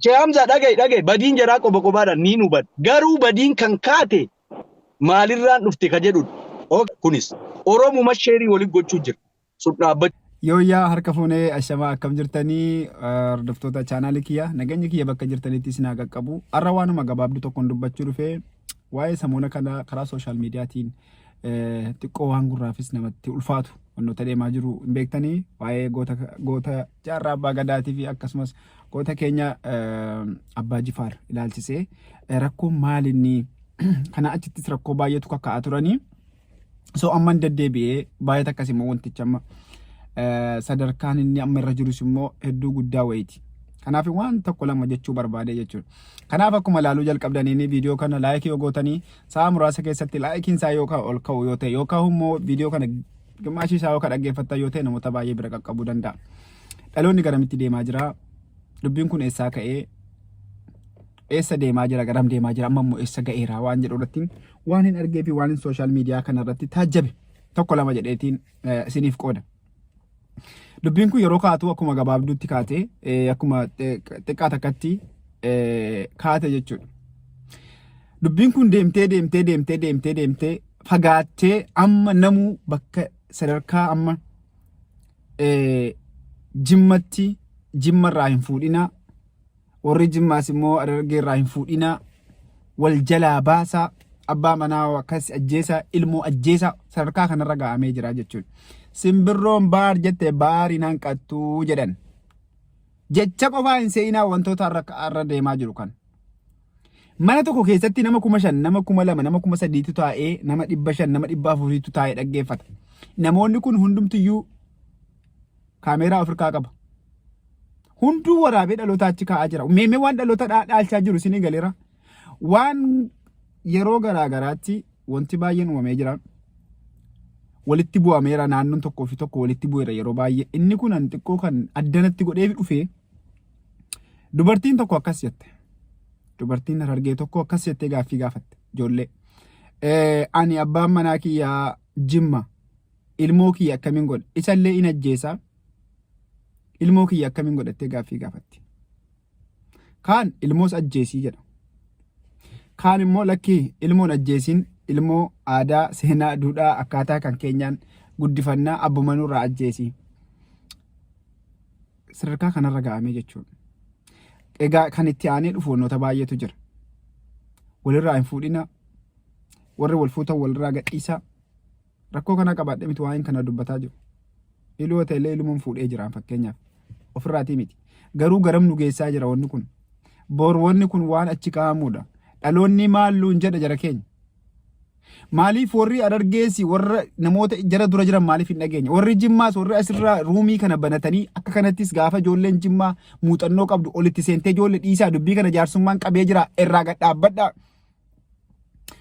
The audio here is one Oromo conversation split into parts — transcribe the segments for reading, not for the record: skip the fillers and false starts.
Shee Hamza, dhaga'i, dhaga'i, badiin jaraa qoba qobaadhaan niin hubadha. Garuu badiin kan kaate maalirraan dhufte ka jedhudha. Ok, kunis Oromuma sheerii waliin gochuu jira. Sun dhaabbachuu Yooyyaa, harka fuunee, ashamaa, akkam jirtanii hordoftoota chaanaalii kiyya? Nageenyi kiyya bakka jirtanitti isin haa qaqqabu. Har'a waanuma gabaabduu tokkoon dubbachuu dhufee, waa'ee samoona kana karaa social miidiyaatiin xiqqoo waan gurraafis namatti ulfaatu wantoota deemaa jiru hin beektanii, waa'ee goota goota Jaarraa Abbaa Gadaatii fi akkasumas goota keenya Abbaa Jifaar ilaalchisee rakkoon maalinni kana achittis rakkoo baay'eetu kakka'aa turanii. So amman deddeebi'ee baay'ee takkas immoo wantichi amma sadarkaan inni amma irra jirus immoo hedduu guddaa wayiiti. Kanaaf waan tokko lama jechuu barbaade jechuudha. Kanaaf akkuma ilaaluu jalqabdaniin viidiyoo kana like yoo gootanii, sa'a muraasa keessatti likeiin isaa yoo ol ka'u yoo ta'e, yookaan immoo viidiyoo kana gimmaashii isaa yoo ka dhaggeeffattan yoo ta'e, namoota baay'ee bira qaqqabuu danda'a. Dhaloonni garamitti deemaa jira? Dubbiin kun eessaa ka'ee eessa deemaa jira? Garam deemaa jira? Amma immoo eessa ga'eera? Waan jedhu irratti waan hin argee fi waan hin social media kana irratti taajjabe tokko lama jedheetiin isiniif qooda. Dubbiin kun yeroo kaatu akkuma gabaabduutti kaate, akkuma xiqqaa takkatti kaate jechuudha. Dubbiin kun deemtee deemtee deemtee deemtee deemtee fagaattee amma namuu bakka sadarkaa amma Jimmatti Jimmarraa hin fuudhinaa, warri Jimmaas immoo Harargeerraa hin fuudhinaa, wal jalaa baasaa, abbaa manaa akkas ajjeesaa, ilmoo ajjeesaa, sadarkaa kanarra ga'amee jira jechuudha. Simbirroon baar jette baar hin hanqattuu jedhan. Jecha qofaa hin se'inaa, wantoota har'a deemaa jiru kana. Mana tokko keessatti nama 5,000, nama 2,000, nama 3,000tu taa'ee, nama 500, nama 400tu taa'ee dhaggeeffata. Namoonni kun hundumtiyyuu kaameeraa ofirkaa qaba. Hunduu waraabee dhaloota achi kaa'aa jira. Meemee waan dhaloota dhaalchaa jiru isinii galeera. Waan yeroo garaa garaatti wanti baay'een uumamee jira. Walitti bu'ameera, naannoon tokkoo fi tokko walitti bu'eera yeroo baay'ee. Inni kun an xiqqoo kan addanatti godhee dhufee, dubartiin tokko akkas jette. Dubartiin Harargee tokko akkas jettee gaaffii gaafatte ijoollee. Ani abbaan manaa kiyyaa Jimma, ilmoo kiyya akkamiin godha? Isallee in ajjeesaa, ilmoo kiyya akkamiin godhattee gaaffii gaafatti. Kaan ilmoos ajjeesii jedha. Kaan immoo lakkii, ilmoon ajjeesiin, ilmoo aadaa, seenaa, duudhaa akkaataa kan keenyaan guddifannaa, abbuma nurraa ajjeesii. Sadarkaa kanarra ga'amee jechuudha. Egaa kan itti aanee dhufu wantoota baay'eetu jira. Walirraa hin fuudhina, warri wal fuutan walirraa gadhiisaa. Rakkoo kana qabaadhee miti waa'een kana dubbataa jiru. Iluu ta'ellee ilmuun fuudhee jiraan fakkeenyaaf. Ofirraatii miti. Garuu garam nu geessaa jira wanni kun? Bor wanni kun waan achi kaa'amuudha. Dhaloonni maalluun jedha jara keenya? Maaliif warri Harargeessi warra namoota jara dura jiran maaliif hin dhageenye? Warri Jimmaas, warri asirraa roomii kana banatanii akka kanattis gaafa ijoolleen Jimmaa muuxannoo qabdu olitti seentee, ijoollee dhiisaa, dubbii kana jaarsummaan qabee jira, irraa gad dhaabbadhaa.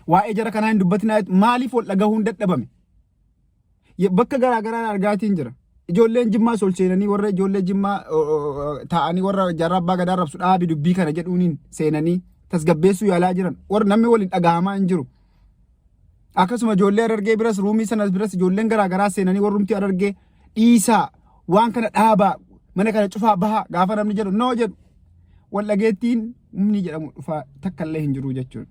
Waa'ee jara kanaa hin dubbatinaa, maaliif wal dhagahuun dadhabame? Bakka garaa garaa argaatiin jira. Ijoolleen Jimmaas ol seenanii warra ijoollee Jimmaa taa'anii warra Jaarraa Abbaa Gadaa rabsu dhaabi dubbii kana jedhuuniin seenanii tasgabbeessuu yaalaa jiran. Warra namni waliin dhagahamaa hin jiru. Akkasuma ijoollee Harargee biras, roomii sanas biras ijoolleen garaa garaa seenanii warrumti Harargee dhiisaa, waan kana dhaabaa, mana kana cufaa bahaa gaafa namni jedhu noo jedhu, wal dhageettiin humni jedhamu dhufaa takka illee hin jiru jechuudha.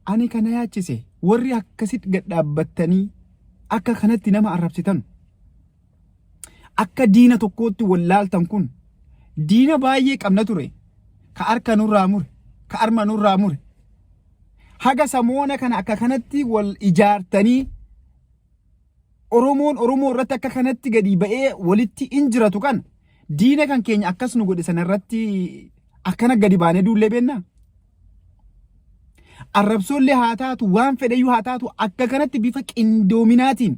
Ani kana yaachise, warri akkasitti gad dhaabbattanii akka kanatti nama arrabsitan, akka diina tokkootti wallaaltan kun, diina baay'ee qabna ture, ka harka nurraa mure, ka arma nurraa mure, haga samoona kana akka kanatti wal ijaartanii Oromoon Oromoo irratti akka kanatti gadi ba'ee walitti injiratu kan diina kan keenya akkas nu godhe sana irratti akkana gadi baanee duullee beennaa? Arrabsoollee haa taatu, waan fedheyyuu haa taatu, akka kanatti bifa qindoominaatiin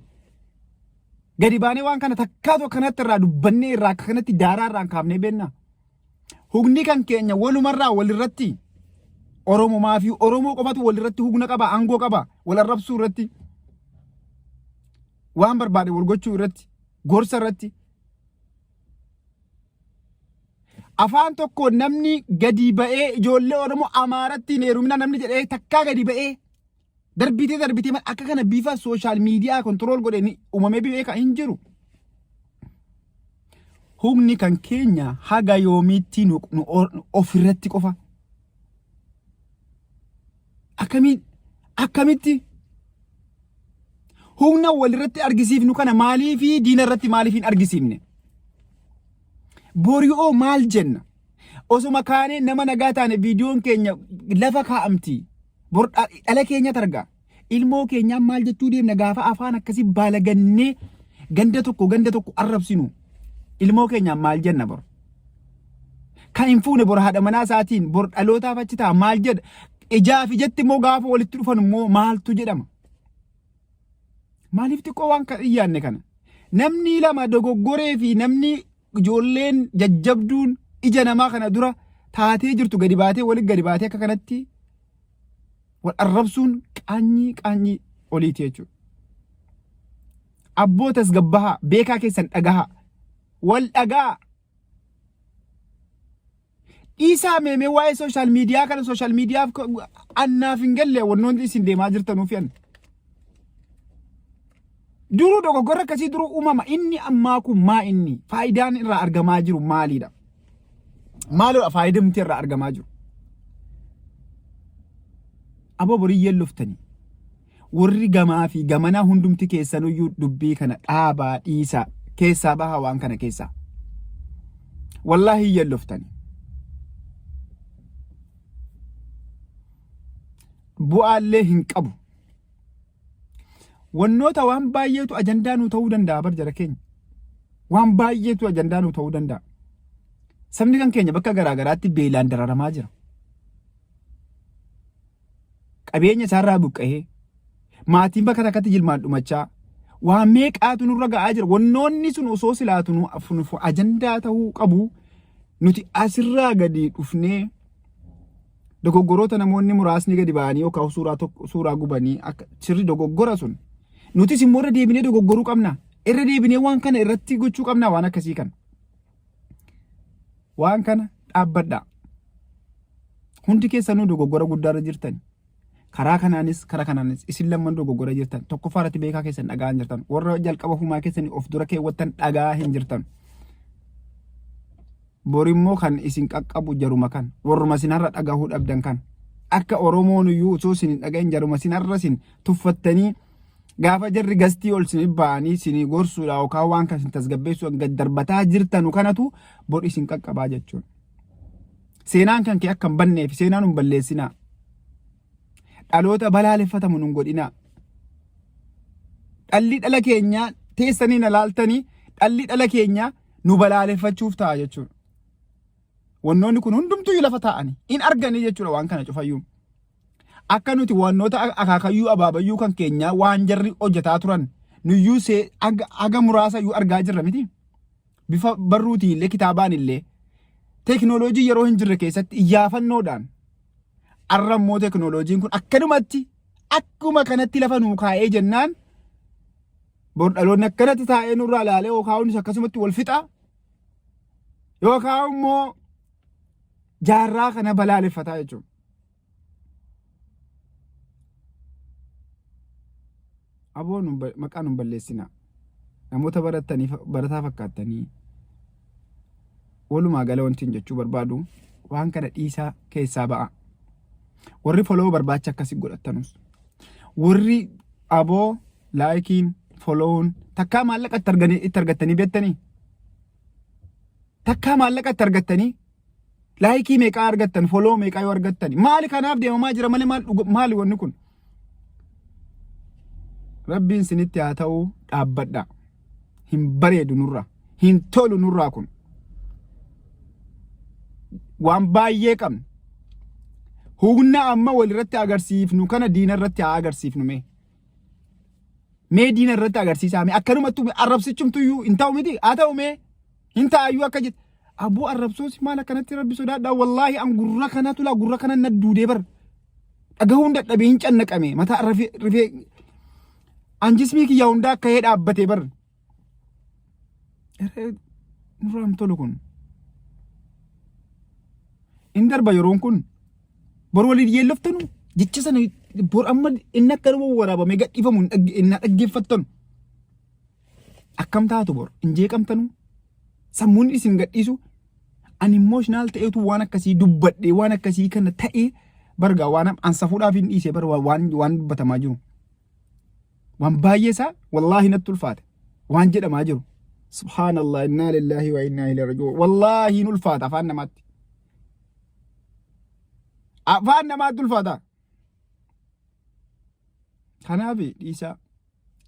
gadi baanee waan kana takkaatu akkanatti irraa dubbannee irraa akka kanatti daaraa irraan kaafnee beennaa? Hugni kan keenya walumarraa walirratti, Oromomaa fi Oromoo qofatu walirratti hugna qaba, aangoo qaba, wal arrabsuu irratti, waan barbaade wal gochuu irratti, gorsa irratti. Afaan tokko namni gadi ba'ee ijoollee Oromoo Amaaratti hin heerumina namni jedhee takkaa gadi ba'ee darbitee darbitee akka kana bifa social media control godhee uumamee beeka hin jiru. Humni kan keenya haga yoomiitti nu ofirratti qofa. Akkamiin akkamitti humna walirratti argisiifnu kana maaliifi diina irratti maaliif hin argisiifne? Bori'oo maal jenna? Osuma kaanee nama nagaa taane viidiyoon keenya lafa kaa'amti. Bor dhala keenyatu arga. Ilmoo keenyaan maal jechuu deemna gaafa afaan akkasii baalagannee ganda tokko ganda tokko arrabsinu. Ilmoo keenyaan maal jenna bor? Kan hin fuune bor haadha manaa isaatiin bor dhalootaaf achi ta'a maal jedha? Ijaaf ijatti immoo gaafa walitti dhufan immoo maaltu jedhama? Maaliif xiqqoo waan kan hin yaadne kana? Namni lama dogoggoree fi namni ijoolleen jajjabduun ija namaa kana dura taatee jirtu gadi baatee walitti gadi baatee akka kanatti wal arrabsuun qaanyii qaanyii oliiti jechuudha. Abboo tasgabbahaa beekaa keessan dhagahaa wal dhagaa dhiisaa meemee waa'ee sooshaal miidiyaa kana sooshaal miidiyaaf annaaf hin galle wannoonni isin deemaa jirtanuuf yan. Duruu dogoggorri akkasii duruu uumama inni ammaa kun maa inni faayidaan irraa argamaa jiru maaliidha? Maalidha faayidamti irraa argamaa jiru? Aboo borii yelloftanii warri gamaa fi gamanaa hundumti keessanuyyuu dubbii kana dhaabaa dhiisaa keessaa bahaa waan kana keessaa. Wallaahi yelloftanii. Bu'aallee hin qabu. Wannoota waan baay'eetu ajandaa nuu ta'uu danda'a bar jara keenya. Waan baay'eetu ajandaa nuu ta'uu danda'a. Sabni kan keenya bakka garaa garaatti beelaan dararamaa jira. Qabeenya isaarraa buqqa'ee maatiin bakka takkatti jilmaan dhumachaa waan meeqaatu nurra ga'aa jira. Wannoonni sun osoo silaatu nuuf ajandaa ta'uu qabu nuti asirraa gadi dhufnee dogoggoroota namoonni muraasni gadi ba'anii yookaan suuraa tokko suuraa gubanii akka sirri dogoggora sun nutis immoo irra deebinee dogoggoruu qabna irra deebinee waan kana irratti gochuu qabna waan akkasii kana waan kana dhaabbadhaa hundi keessanuu dogoggora guddaarra jirtan karaa kanaanis karaa kanaanis isin lamman dogoggora jirtan tokkoffaa irratti beekaa keessan dhagaa hin jirtan warra jalqaba humaa keessanii of dura keewwattan dhagaa hin jirtan. Borimmoo kan isin qaqqabu jaruma kan warruma isin har'a dhagahuu dhabdan kan akka Oromoon iyyuu osoo isin hin dhagahin jaruma isin har'a isin tuffattanii gaafa jarri gastii ol isin ba'anii isin gorsuudha yookaan waan kan isin tasgabbeessuu gad darbataa jirtanu kanatu bor isin qaqqabaa jechuudha. Seenaan kan kee akka hin banneef seenaan hin balleessinaa. Dhaloota balaaleffatamu nun godhinaa. Dhalli dhala keenyaa teessanii na laaltanii dhalli dhala keenyaa nu balaaleffachuuf ta'a jechuudha. Wannoonni kun hundumtuu lafa taa'anii in arganii jechuudha waan kana cufayyuu. Akka nuti wannoota akaakayyuu abaabayyuu kan keenyaa waan jarri hojjetaa turan nuyyuu see haga muraasa iyyuu argaa jirra miti. Bifa barruutiin illee kitaabaan illee teekinooloojii yeroo hin jirre keessatti iyyaafannoodhaan arra immoo teekinooloojiin kun akkanumatti akkuma kanatti lafa nuu kaa'ee jennaan bor dhaloonni akkanatti taa'ee nurraa ilaalee yookaan innis akkasumatti wal fixa yookaan immoo jaarraa kana balaaleffataa jechuudha. Aboo maqaa nun balleessinaa. Namoota barattanii barataa fakkaattanii walumaa gala wanti hin jechuu barbaadu waan kana dhiisaa keessaa ba'a. Warri follow barbaacha akkasii godhattanus. Warri aboo laayikiin follown takkaa maallaqa itti argattanii beektanii? Takkaa maallaqa itti argattanii? Laayikii meeqaa argattan? Follow meeqaa yoo argattani? Maali kanaaf deemamaa jira malee maal maali wanni kun? Rabbiin sinitti haa ta'u dhaabbadha. Hin bareedu nurraa. Hin tolu nurraa kun. Waan baay'ee qabna. Humna amma walirratti agarsiifnu kana diina irratti haa agarsiifnu mee. Mee diina irratti agarsiisaa mee akkanumattuu arrabsichumtuyyuu hin ta'u miti haa ta'u mee hin ta'ayyuu akka jette. Aboo arrabsoos maal akkanatti rabbi sodaadhaa wallaahi an gurra kanatu laa gurra kana na duudee bar. Dhagahuun dadhabee hin cannaqame mataa rifee rifee an jismii kiyyaa hundaa akka hee dhaabbatee bar. Nurraa hin tolu kun. In darba yeroon kun. Bor waliin yeelloftanu jecha sana bor amma inni akka nama waraabamee gadhiifamu hin dhaggeeffattanu. Akkam taatu bor hin jeeqamtanu. Sammuun isin gadhiisu ani emotional ta'eetu waan akkasii dubbadhee waan akkasii kana ta'ee bargaa waan an safuudhaaf hin dhiise bar waan dubbatamaa jiru. Waan baay'ee isaa wallaahi natti ulfaate waan jedhamaa jiru. Subhaanallah, innaa lillaahi wa innaa ilaihi raji'uun. Wallaahi hin ulfaata afaan namaatti. Afaan namaatti ulfaata. Kanaaf dhiisaa,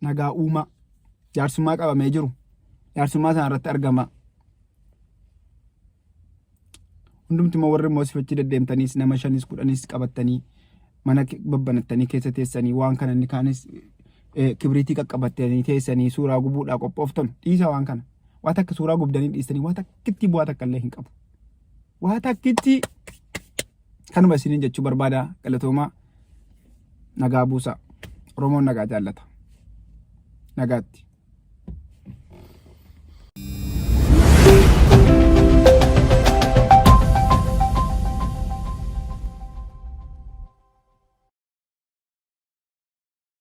nagaa uumaa, jaarsummaa qabamee jiru jaarsummaa sana irratti argama. Hundumti immoo warri immoo sifachi deddeemtaniis nama shanis kudhanis qabattanii mana babbanattanii keessa teessanii waan kana inni kaanis kibriitii qaqqabattanii teessanii suuraa gubuudhaa qophooftan dhiisa waan kana. Waa takka suuraa gubdanii dhiistanii waa takkitti bu'aa takka illee hin qabu. Waa takkitti kanuma isiniin jechuu barbaada. Galatoomaa, nagaa buusaa. Oromoon nagaa jaallata. Nagaatti.